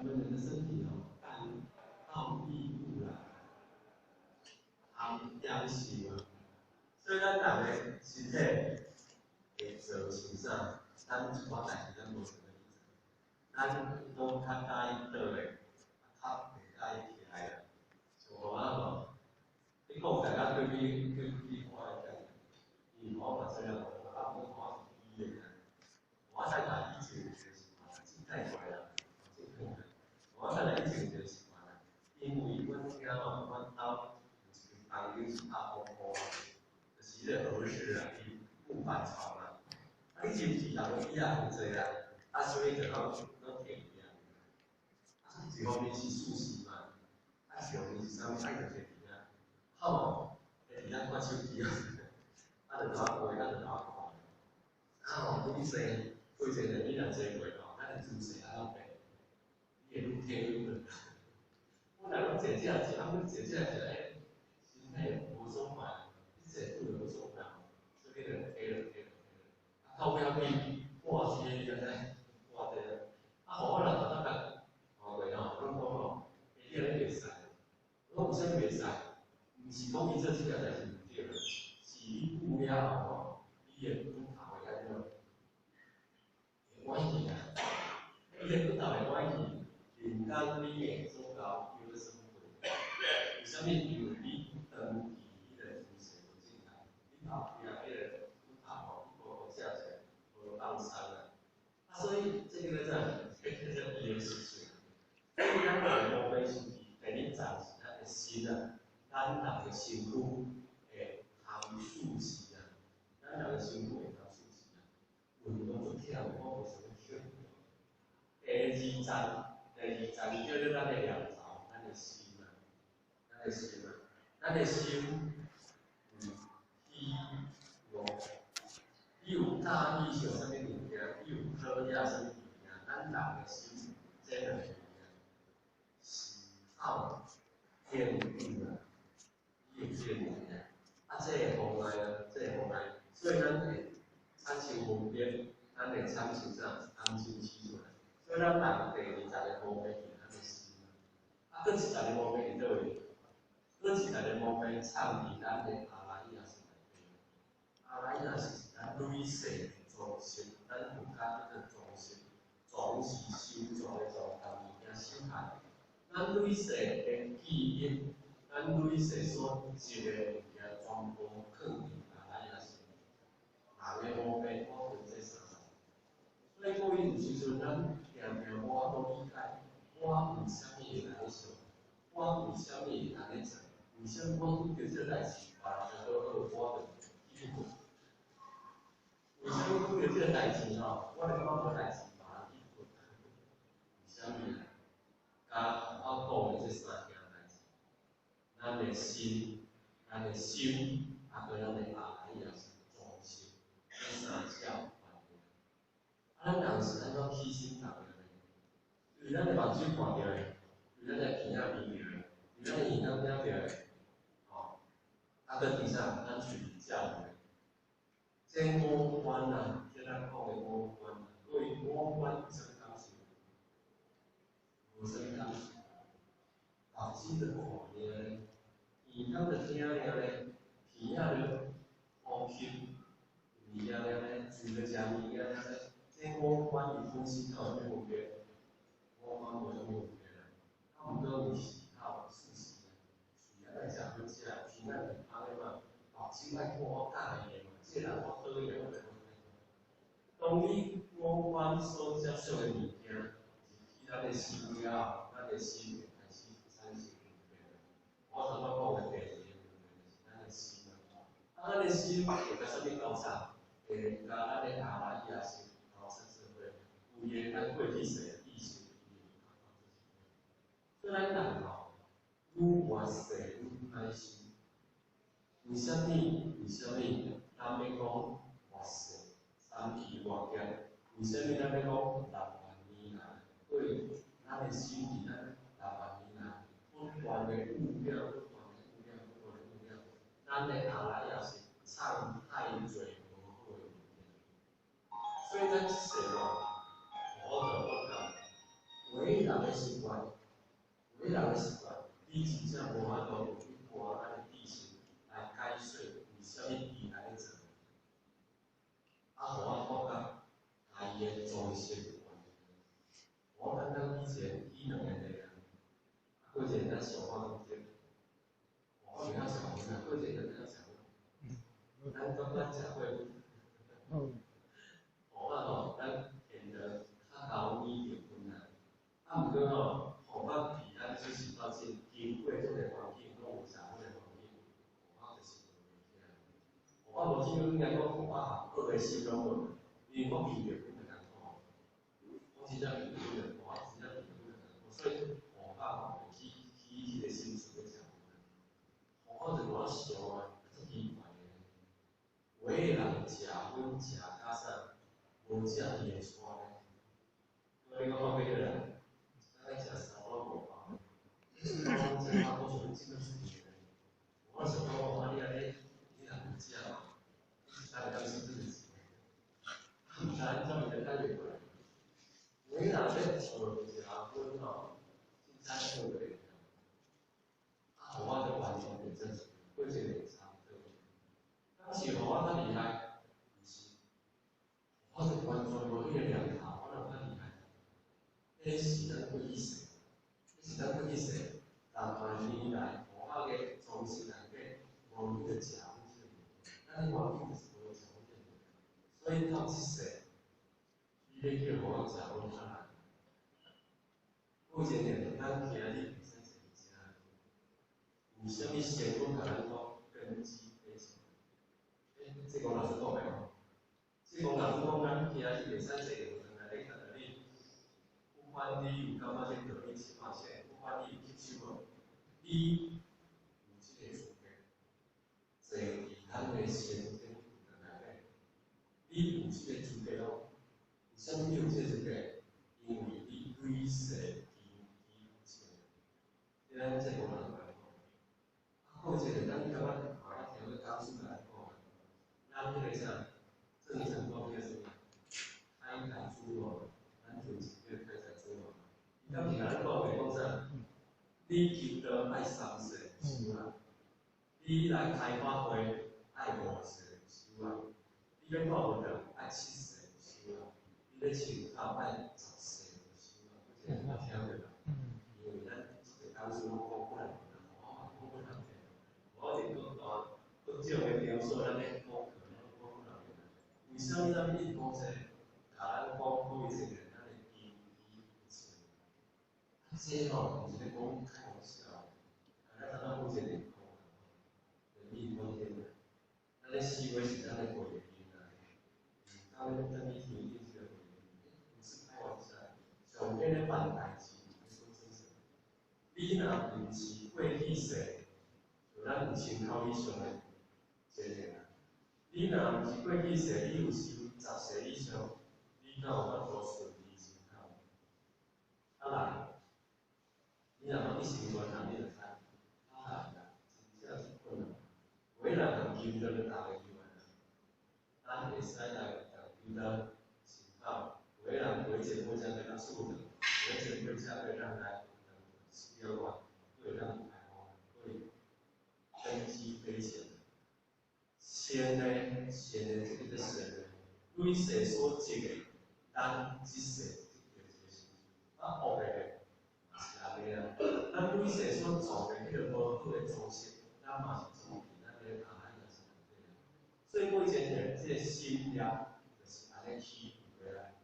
我們人的身體哦，感到異物啦，含陽性啊，所以咱人的身體會做成啥？咱一寡代誌咱無想欲去做，咱攏較喜歡倒咧，較袂喜歡起來啦。像我啊無，你講大家對比對比我來講，因為我嘛這樣，啊，毋過我是醫的，我在打以前有一個習慣，真太過啦，真太過。我在以前有一個習慣啦，因為阮遐吼，阮兜有一間房間是拍鋪鋪啊，就是彼個和室啊，伊木板床啊，啊你入去人椅仔很濟啊，啊所以就攏攏停去啊。啊，一方面是舒適嘛，啊一方面是啥物，愛就坐佇遐，好無？會佇遐看手機啊，啊就頭仔過，啊就頭仔看。啊吼，你坐，規坐你若坐過吼，咱的姿勢按怎變？你會愈退愈落。本來攏坐這坐，啊，阮坐這坐，欸，身體無爽快，你坐久就無爽快，所以你就退落退落退落。啊，到尾仔去掛車，你敢知？掛車。啊，予我人頭仔甲看過吼，攏講吼，欸，你按呢袂使。我講為啥物袂使？毋是講伊做這件代誌毋對，是你久了後吼，你的骨頭會按怎？會歪去啊！你的骨頭會歪去，人間你會做到腰酸背。為啥物？因為你長期彼個姿勢無正確，你後壁彼個骨頭吼，一步步正起來無放鬆啊。啊，所以這個叫啥？這個叫做醫學事實。所以咱人的毛病是第二層是咱的心啊，咱人的身軀會含數字啊，咱人的身軀會含數字啊。運動足忝的，我無想欲休。第二層，第二層叫做咱的念頭，咱的心啊，咱的心啊，咱的心有喜怒，你有佮意著啥物物件，你有討厭啥物物件，咱人的心這兩個物件是好天賦啊，你有這個物件，啊，這會妨礙啊，這會妨礙，所以咱會產生分別，咱會產生啥？貪嗔痴出來。所以咱人第二層的毛病是咱的心啊，閣一層的毛病佇佗位？閣一層的毛病藏佇咱的阿賴耶識內底。阿賴耶識是咱累世的裝飾，咱佛家叫做裝飾，裝是收藏的裝，共物件收起。咱累世的記憶，咱累世所積的物件，全部囥佇阿賴耶識。人的毛病我分這三種。所以各位有時陣咱定定無法度理解，我為啥物會按呢想？我為啥物會按呢做？為啥物我拄著這個代誌，別人食倒好，我就去睏？為啥物拄著這個代誌吼，我就感覺無代誌，別人去睏？為啥物啊？佮我講的這三件代誌，咱的心、咱的心，啊，閣咱的阿賴耶識裝飾，這三者有關係。啊，咱人是按怎起心動念的？對咱的目睭看著的，對咱的鼻仔聞著的，對咱的耳仔聽著的，吼，啊，閣第啥？咱喙嚼的。這五官啊，這咱講的五官啊，各位五官有啥物感受？無啥物感受。目睭就看爾咧，耳仔就聽爾咧，鼻仔就呼吸物件爾咧，喙就食物件爾咧。這五官伊本身敢有啥物分別？五官無啥物分別啦。啊，毋過有喜好、事實啊，喙仔愛食好食，鼻仔聞香的嘛，目睭愛看我佮意的嘛，這個人我討厭，我就講。當你五官所接受的物件入去咱的心了後，咱的心會開始產生分別。我頭拄講的第二個問題就是咱的心啊，啊，咱的心會共啥物交叉？會共咱的阿賴耶識交叉做伙，規個咱過去世的意識。所以咱人吼，愈活世愈歹心。為啥物？為啥物？咱欲講活世三期活劫？為啥物咱欲講六萬年來？對，咱的心佇咱六萬年來不斷的污染，不斷的污染，不斷的污染，咱的阿賴耶識藏太濟無好的物件，所以咱這世吼，我就發覺，每人的的習慣，有的人的習慣，你真正無法度用一般咱的知識來解說為啥物伊按呢做。啊，予我感覺，共伊的裝飾有關係。我剛剛以前去兩个地啊，過一個咱小可對，我袂曉食薰啊，過一個咱曉食薰，咱感覺食過薰。我吼，咱顯得較𠢕捏著薰啊。啊，毋過吼，予我佇咱出世到今，經過這個環境，攏有食薰的環境，我就是無袂起來。我無只應該講，我學的心攏無，因為我聞著薰就艱苦。我真正聞著薰就，我真正聞著薰就艱苦，所以我吼會起起彼個心思欲食薰。我就我想啊，足奇怪的。有的人食薰食甲啥，無食伊會喘呢。我你講講幾個人，大概食3包5包，我食我想這個是的。我想講，啊你按呢，你若毋食，你是啥會當死自己？毋知按怎伊就解袂過來。有的人咧學食薰吼，凊彩學袂。啊，我就完全變成過一個差不多。當時予我較厲害，毋是，我就完全無彼個念頭，我哪有較厲害？彼是咱過去世，彼是咱過去世，萬萬年來佛學的裝飾內底無彼個食薰這個物件，咱的環境就是無食薰這個物件，所以到這世，你欲叫予我食薰較難。有一個咱今日會使坐佇遮，為啥物仙女共咱講根基非淺？欸，這個老師講袂吼？這個老師講咱今日會使坐佇內底看著你，不管你有感覺這道理淺無淺，不管你有吸收無，你有這個資格坐佇咱的先天內底，你有這個資格哦。為啥物你有這個資格？因為你累世根基淺。這咱這個人來講，啊，過一個咱感覺嘛，聽個講師來講，咱彼個啥，鄭成功彼個啥物，開台諸王，咱就是叫開台諸王。伊敢是共咱講的講啥？你求道愛三世修來，你來開法會愛五世修來，你欲看佛道愛七世修來，你欲清口愛10世修來。這個有聽過無？因為咱這個講師攏講幾若遍啊，我嘛講幾若遍。我佇各大各種的場所，咱咧講課，攏講幾若遍。為啥物咱一直講這個？共咱講過一個咱的根基不淺。啊，這吼毋是咧講開玩笑，啊，咱頭拄講一個講，人命關天啊。咱咧四月是咱咧過月經啊，當咧等於天頂這個過月經，毋是開玩笑。上天咧辦代誌，咧講真實。你若毋是過去世，就咱有千口以上的經驗啊。你若毋是過去世，你有修10世以上，你敢有法度順利成口？啊來，你若捌去成全人，你就知，啊來啦，真正是困難。有的人共求道就踏袂入來啦，咱會使來共求道成口。有的人過一個每只要咱四頓，過一個每只要咱來4了外，會當開花，所以根基非淺。淺呢，淺呢，這個叫淺呢，累世所積的，咱這世得著這個成就。啊，惡的嘛是按呢啊。咱累世所做的彼個無好的裝飾，咱嘛是裝佇咱的阿賴耶識內底啊。所以過前呢，這個心業就是按呢起過來。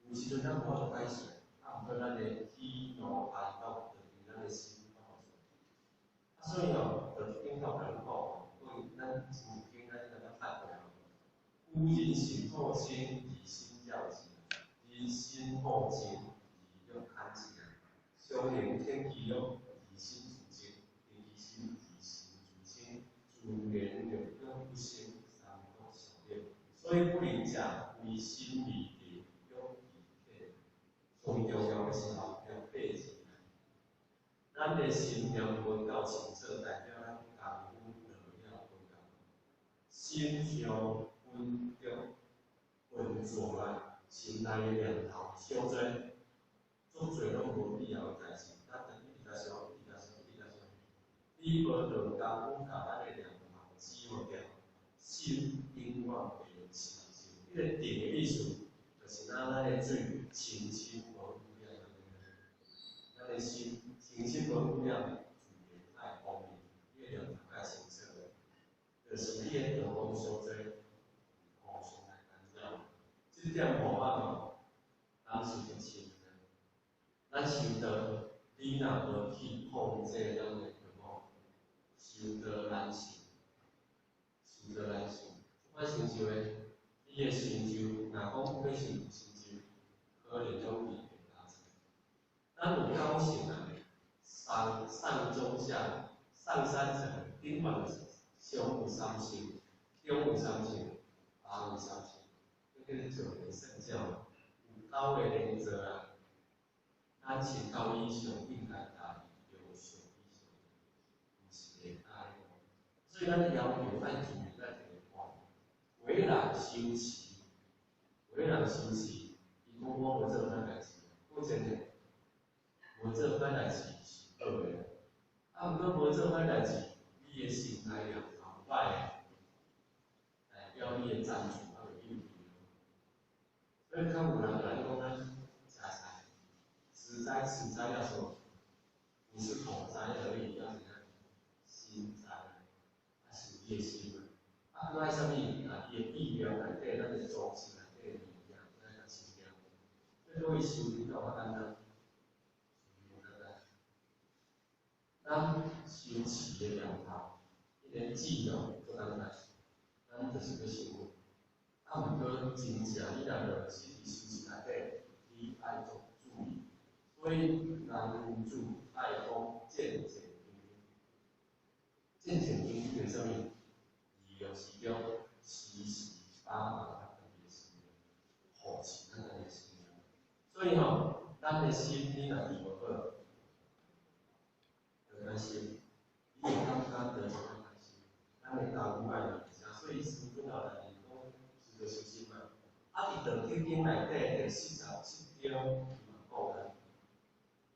有時陣咱無法度解釋，啊，毋過咱的喜怒哀樂，就佇咱的心發出來。啊，所以吼，就頂頭共咱講，對咱曾經咱感覺讀過吼，古人心好清，而心較靜；人心好靜，而欲堪靜啊。常能天其欲，而心自靜；定其心，而心自清。自然六欲不生，三毒消滅。所以不能者，唯心而定，欲而天。上重要的是後壁八字。咱的心念無夠清楚，代表咱功夫落了無夠。心向本著本做來，心內的念頭傷濟，足濟攏無必要的代誌，咱就一直共想，一直共想，一直共想。你無長工夫共咱的念頭止予定，心永遠袂清淨。彼个定的意思，就是若咱的水清清無污染按呢。咱的心清清無污染，自然愛光明，你的念頭較清楚。就是你的長工傷濟，互相來干擾。這點予我吼，感受足深。咱修道，你若無去控制咱的欲望，修道難成，修道難成。這款成就的，你的成就，若講欲成成就，可能攏未會達成。咱有九層啊，上上中下，上三層，頂懸就是上有三層，中有三層，下有三層，這叫做九蓮聖教。有九个蓮座啊，咱七九以上應該達到上以上，毋是會使。所以咱的要求愛注意咱一個看，為人修持，為人修持，伊講我無做歹代誌，講真的，無做歹代誌是好的，啊，毋過無做歹代誌，你的心態念頭歹，代表你的層次還袂有去。所以較有人來講咱食菜，持齋持齋要什麼？不是口齋而已，要怎樣？心齋，啊是你的心啊。啊，閣愛啥物？啊，伊的意念內底，咱的組織內底的物件，愛較清淨。所以各位修行都較簡單，無簡單。咱修持的念頭，彼个志願足簡單，咱就是欲成佛。啊，毋過真正你若落實佇修持內底，你愛足注意。所以人主愛講戰戰兢兢，戰戰兢兢是啥物？利用時中時時把握咱家己的心念，護持咱家己的心念。所以吼，咱的心你若治無好，就擔心，你會感覺得一款擔心。咱的功夫愛練啥？所以師尊後來講，修道修心嘛。啊，佇道德經內底第47章，伊嘛講啊，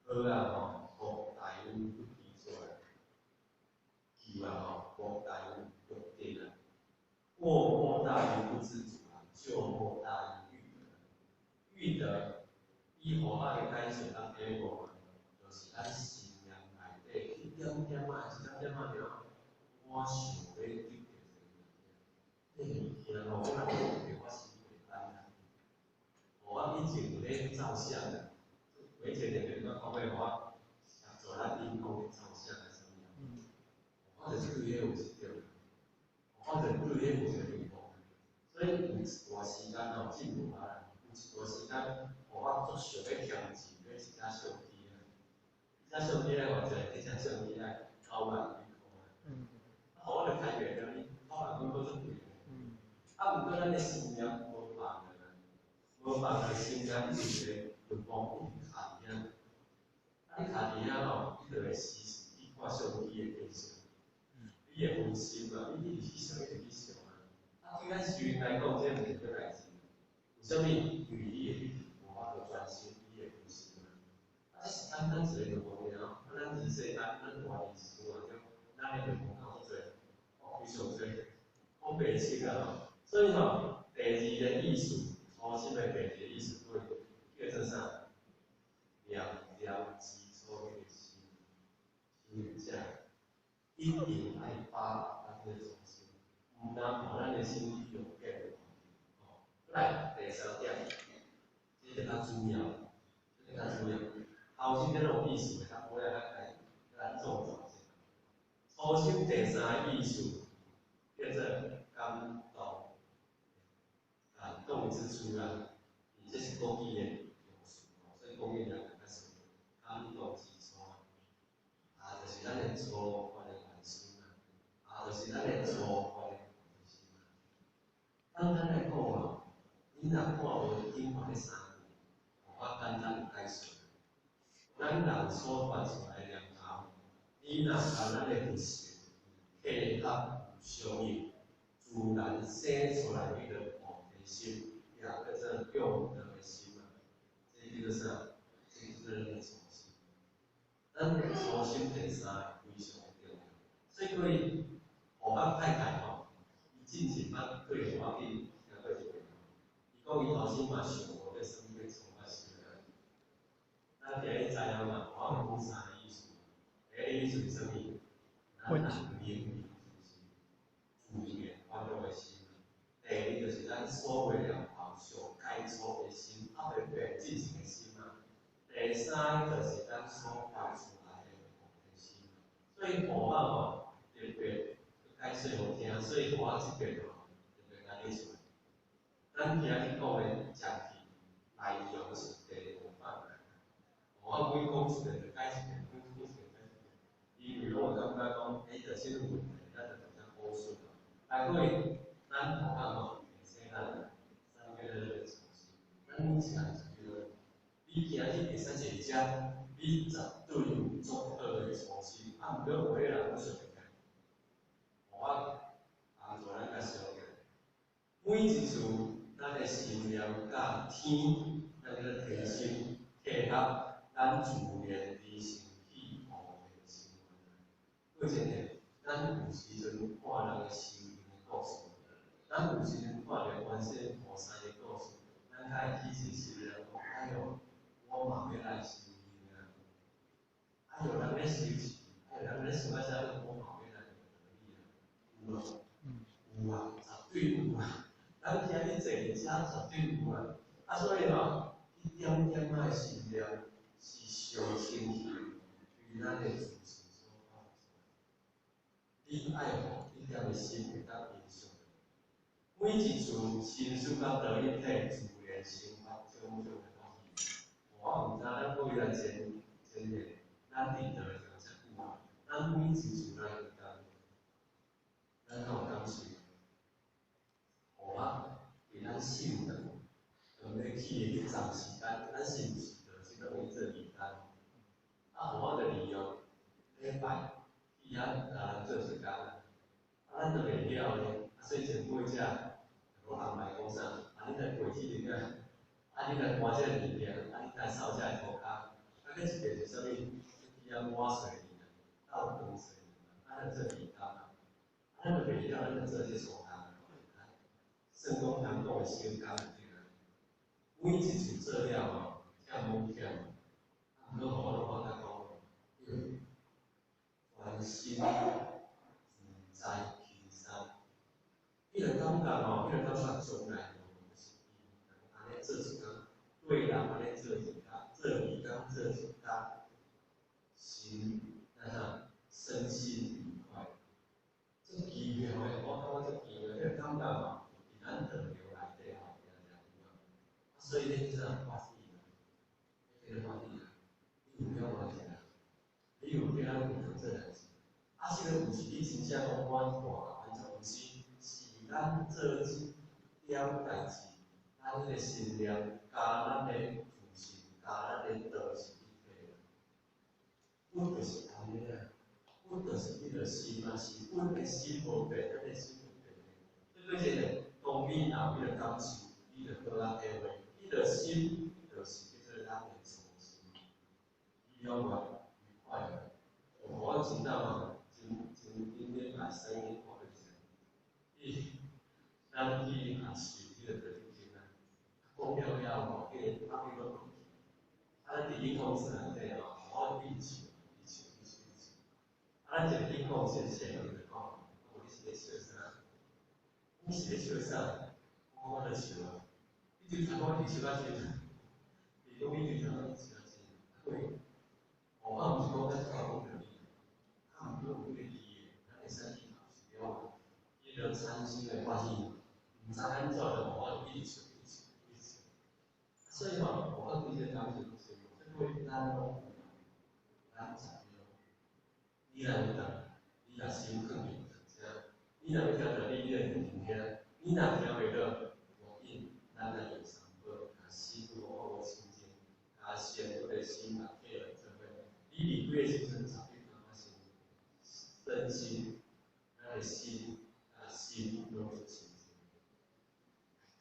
好啊吼，莫大於不知足啊，求啊吼，莫大於欲得啊，過莫大於不知足啊，咎莫大於欲得。欲得，伊予我的解釋當第一個，就是咱心念內底一點點仔，一點點仔爾，我想欲得著這個物件，這個物件吼，我若無得著，我心袂安啊。我以前有咧照相啊，每一個電話講欲予我協助咱銀行去照相啊啥物啊，我就是對彼有執著，我就對彼有一個欲望，所以有一段時間吼進步啊，有一段時間，予我足想欲添置買一隻相機啊，這隻相機咧，吼，一這隻相機愛9萬幾箍啊，啊，我就開袂了，9萬幾箍足貴。啊，毋過咱的心念無放啊，無放的心念一直個欲望一直卡佇遐，啊，你卡佇遐吼，你就會時時去看相機的景色，你會分心啊，你一直去想，一直去想啊。啊，對咱修行來講，這毋是好代誌。為啥物？因為你會一直無法度專心，你會分心啊。啊，這是簡單一個欲望爾，啊，咱佇世間，咱活佇生活中，咱的欲望夠濟，哦，非常濟，講袂清啊吼。所以吼，第二个意思，初心的第二個意思，叫做啥？念念之初的心，修行者一定愛把握咱的初心，毋通予咱的心去用變。吼，來第三點，這個較主要，這個較主要。頭先這種意思，較尾仔較來咱總結一下。初心第三個意思叫做感動，感動之處啦。這是國語的用詞，所以國語人較熟。感動之處，啊，就是咱的初發的願心啊，啊，就是咱的初發的菩提心啊。簡單來講啊，你若看無頂懸的三句，我簡單解釋。咱人所發出來的念頭，你若共咱的佛性契合相應，自然生出來彼個菩提心，也叫做用德的心啊。這叫做啥？這叫做做咱的初心。咱的初心第三个非常重要。所以各位，何北太太吼，伊進前捌對我去聽過一遍。伊講伊頭先嘛想無欲耍欲創啊想啊。咱今日知影嘛，我講三个意思。第一个意思是啥物？咱人靈就是自然歡樂的心。第二就是咱所為了後上解除的心，猶未變進前的心嘛。第三就是咱所發出來的菩提心。所以何北吼特別解說予聽，所以我這邊吼特別來列出來。咱今日講的講題內容是第五版。我每講一個就解一個，每講一個解一個。因為攏會感覺講，欸，就這個問題，咱就直接補述。來，各位，咱何北吼提醒咱，啥物叫做這個初心？咱每一個人就叫做，你今日會使坐遮，你絕對有足好的初心。啊，毋過有的人攏想袂起來。我幫助咱共想起來。每一次咱的心念佮天，咱叫做提心契合，咱自然而生起菩提心。過真個，咱有時陣看人的修行的故事，咱有時陣看著觀世音菩薩的故事，咱較會起一個心念講：哎喲，我嘛欲來修行啊！哎喲，人咧修持，哎喲，人咧想啊啥物，我嘛欲來學道理啊！有無？有啊，絕對有啊！咱今日坐佇遮，絕對有啊！啊，所以吼，一點點仔的心念是上清氣，對咱的自信所發出來。你愛予一點的心會當影響。每一次心思佮道一體，自然生發種種的歡喜。我毋知咱各位來前前面，咱佇道場遮久啊，咱每一次來時間，咱敢有感受？予我佇咱信長，當欲去的彼陣時間，咱是毋是就是攏去做義工？啊，予我就利用禮拜去遐共人做一工，啊，咱都袂曉咧，啊，所以前輩者就攏安排講啥？啊，你來過去恁啊，啊，你來搬這個物件，啊，你來掃這个塗跤，啊，閣一個是啥物？去遐抹水泥啊，倒裝水泥啊，啊，就做義工啊，啊，咱就袂曉，咱就做這手工啊，算講人講的手工就對啦。每一次做了吼，忝攏忝，啊，毋過予我攏感覺講，對，全身自在輕鬆。彼個感覺吼，彼個感覺從來無就是伊人按呢做一工，對人按呢做一工，做義工做一工，心那啥，身心愉快，足奇妙的，我感覺足奇妙，彼個感覺吼，佇咱道場內底吼，定定有啊。所以你叫啥歡喜啊？你叫做歡喜啊？你有曉歡喜啊？你有叫咱共同做代誌？啊，這個毋是你真正講我大安怎，毋是，是咱做這點代誌，咱彼個心念佮咱的自信，佮咱的道是一體的。阮就是按呢啊，阮就是彼個心啊，是阮的心無變，咱的心有變的。所以講真個，當你若有彼個感受，你就閣較體會，彼個心就是叫做咱的初心，你曉無？愉快的。我真早吼，真真頂禮拜三去看到一個，伊咱去學習彼個道德經啊，講了了後，彼個阿彼攏過去，啊，咱佇音控室內底吼，我一直笑，一直笑，一直笑，一直笑。啊，咱一個音控室的小人就講，講你是咧笑啥？你是咧笑啥？我講我咧笑啊！你對頭我一直笑甲真，伊講你對頭我一直笑甲真，對。我毋是講咱講著你，啊，毋過有彼個機會，咱會使去學習了，伊就產生的歡喜，毋知按怎就予我一直笑，一直笑，一直笑。所以吼，我對這個感受就是，這個咱攏有，咱絕對。你若有當，你若心囥佇遮，你若欲聽著你，你就認真聽。你若聽袂到，無緊，咱來用三寶，共心無清淨，共善惡的心共契來做伙。你離開的時陣，絕對感覺是身心，咱的心，啊心攏是清淨，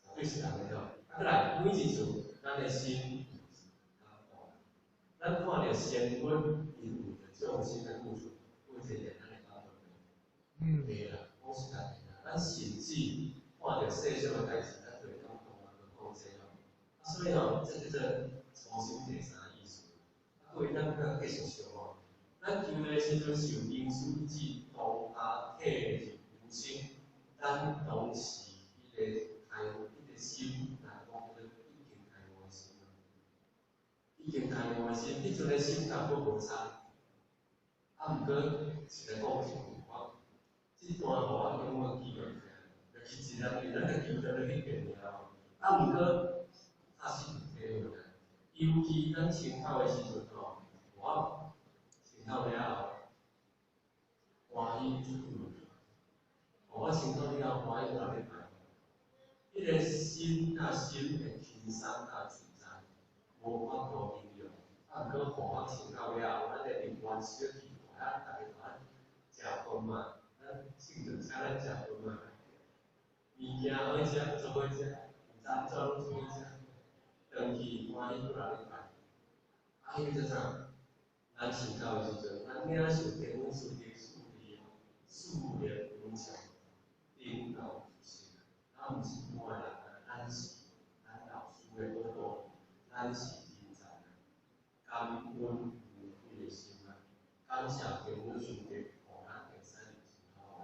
絕對是按呢吼。啊，閣來每一次，咱的心感動，咱看著仙君𪜶為著眾生的付出，有一個咱會感動。對啦，講實在的啦，咱甚至看著世上的代誌，咱就會感動啊，閣講這吼。啊，所以吼，這叫做初心第三意思。啊，各位，咱閣繼續想吼，咱求的時陣受靈師指當下體入無聲，咱當時彼個開悟，彼個心，來講叫做已經開悟的心啊，已經開悟的心，彼陣的心甲閣無差。啊，毋過實在講一句，我這段予我永遠記袂起來，就是一人因咱個求道咧去變了。啊，毋過確實有體會啊，尤其咱清口的時陣吼，我清口了後歡喜出來，我清口了後歡喜落禮拜，彼個心佮心會輕鬆佮自在，無法度形容。啊，毋過予我清口了後，咱咧入原始去，啊，逐家咱食飯嘛，咱穿著車咱食飯嘛，物件好食，足好食，餐怎攏足好食，轉去歡喜閣落禮拜。啊，彼個叫啥？咱清口的時陣，咱領受天恩師的賜力，賜力無窮，頂到有生。咱毋是一般的人啊，咱是咱老師的寶寶，咱是人才啊！感恩無悔的心啊！感謝天恩師的，予咱會使入清口啊！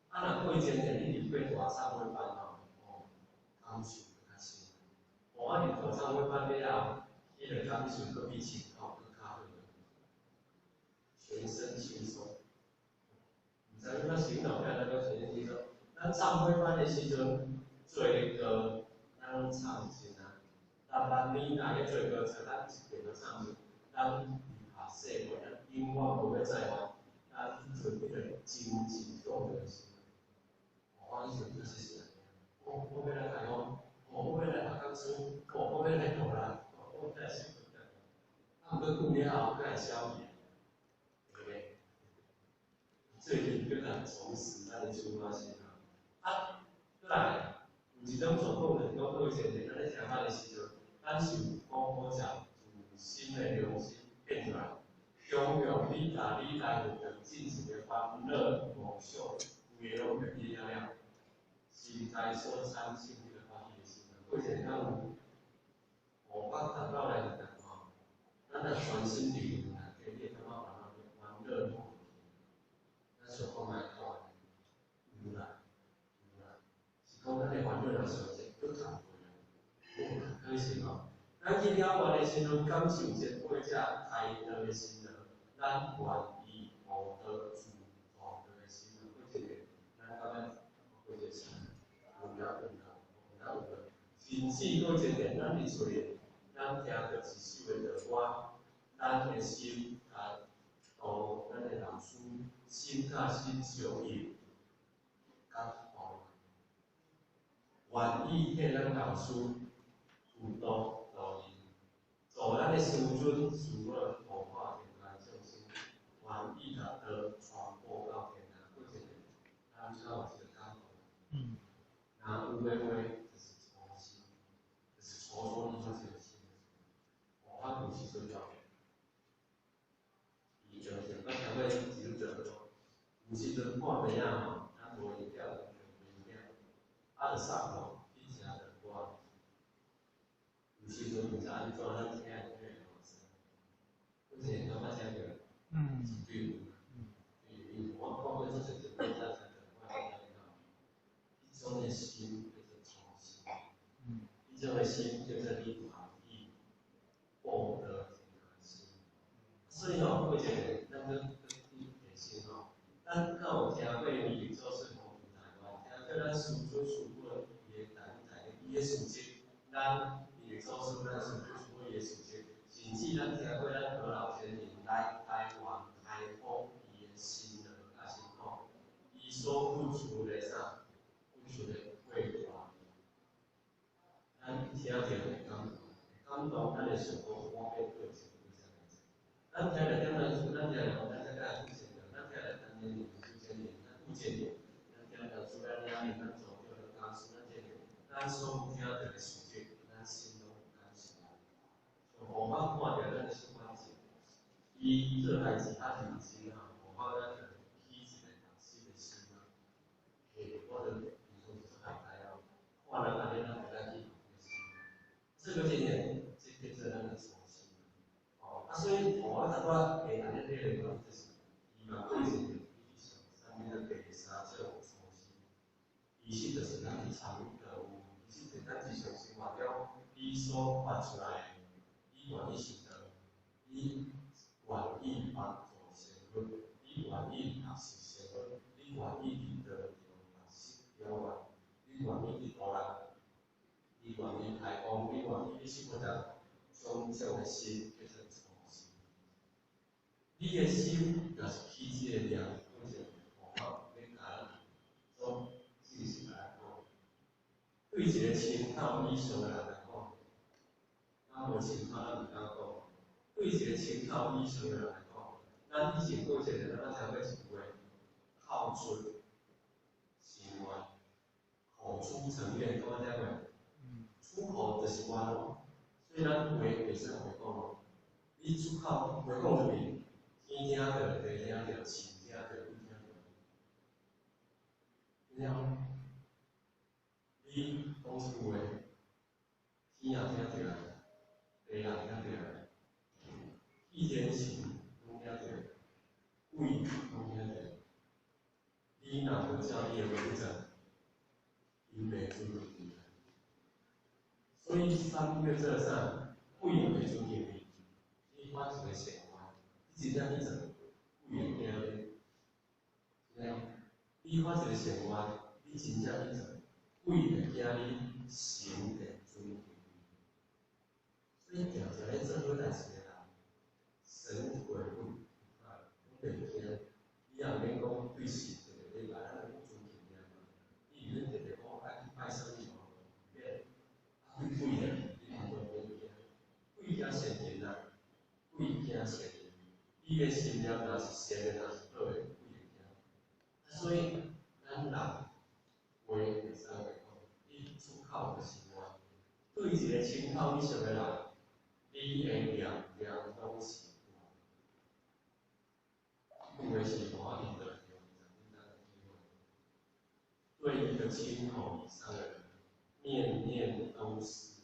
啊，若過前日你入過大懺悔班吼，哦，感受閣較深。我入大懺悔班了後，彼個感受閣比清口閣較好，全身輕鬆。毋知你捌醒腦變咱講全身輕鬆。咱懺悔班的時陣，做歌，咱攏唱真啊。六萬年來的做歌冊，咱一遍都唱盡，咱毋怕世過，咱永遠無欲再犯，咱存彼個精進動的心。我以前確實是按呢，我欲來開講，我欲來學講書，我欲來讀啦，我欲來寫文章。啊，毋過久了後，閣會消去，對不對？最近閣較重拾咱的出發心啊。啊，閣來有一種狀況就是講，各位前輩，咱咧聽法的時陣，咱受講好食自心的良心變出來，強用你共你來佛堂進行的煩惱夢想，規個攏袂記了了，實在所產生彼個歡喜的心啊。過前咱有五百達到來佛堂吼，咱若專心佇佛堂內底，你會感覺煩惱攏無去。咱想講來看，有啦，有啦，是講咱的煩惱若傷濟，閣較無啦，無可惜吼。咱去了願的時陣，感受前輩者開導的心勞，咱願意報道自報道的心勞。過一個，咱感覺過一個是有啦有啦有啦有啦。甚至過一個，咱佇厝裡，咱聽著一首的道歌，咱的心共同咱的老師心佮心相印，感動，願意替咱老師付道度伊，做咱的師尊師母度化天下眾生，願意共道傳播到天下，過一個，咱才有這個感動。若有的話，就是初心，就是初初你發這個心。我有時陣就，伊就是我聽過一路做，有時陣半暝仔吼，咱無閒了，無閒了，啊，就送落去食就歌。有時陣毋知按怎，咱聽會聽會有聲。有一個感覺聽著，是對有，對，因為我看過足濟前輩才聽著，我聽著彼種的心叫做初心，彼種的心叫做你願意報道天下心。所以吼，過一個，咱閣閣去提醒吼，咱敢有聽過彌勒祖師講台灣，聽過咱師尊師母伊的台語台伊的事蹟，咱彌勒祖師咱師尊師母伊的事蹟，甚至咱聽過咱何老先生來台灣開放伊的心勞佮辛苦，伊所付出的啥？付出的過大。咱聽著會感動，會感動，咱會想講，我欲做啥物啥物。咱聽著點來，咱聽著講，咱才甲付錢著，咱聽著陳建仁、朱建仁、咱傅建仁，咱聽著朱咱領仁、咱組長、咱家師、咱這個，咱所有聽著的事蹟，咱心攏有感受。像予我看著咱的小關節，伊做代誌較認真啊，無法咱就起一個同心的心啊。嘿，我就平常時做害知哦，看人按呢，咱就愛去同個心。這個經驗，這叫做咱的粗心。哦，啊，所以吼，我頭拄仔會按呢體會講，就是伊嘛對一個以上，啥物叫第三種粗心。其實就是咱佇參與的有，其實是咱日常生活中你所發出來的，你願意受的，你願意幫助生活，你願意學習生活，你願意佇道場學習表演，你願意佇大人，你願意開放，你願意去負責種種的心叫做粗心。你的心若是起這個念，講一個方法，欲共咱做正式來講，對一個親口以上的人來講，咱無親口咱毋敢講。對一個親口以上的人來講，咱以前講一個，咱捌聽過一句話：口出是願，口出成願，敢捌聽過？出口就是願咯，所以咱話袂使胡講咯。你出口話講出去，天聽著，地聽著，神聽著，鬼聽著。了，你講出話，天也聽著，地也聽著，氣天神攏聽著，鬼攏聽著。你若無照你的話去做，𪜶袂尊敬你。所以啥物叫做啥？鬼袂尊敬你，你發一個善願，你真正去做，鬼會驚你。知影？你發一個善願，你真正去做，鬼會驚你，神會尊敬你。所以定定咧做好代誌的人，神鬼不啊，攏袂驚。你也毋免講對神一個禮拜，咱就尊敬爾嘛。你毋免特別講愛去拜啥物無，免。啊，對鬼咧，你通都免驚。鬼驚善言啊，鬼驚善言。你的心念若是善的，若是好的，鬼會驚。啊，所以咱人話會使話講，你出口就是願。對一個親口以上的人，你的念念攏是願。這句話是我佇道場20年來體會。對一個親口以上的人，念念都是。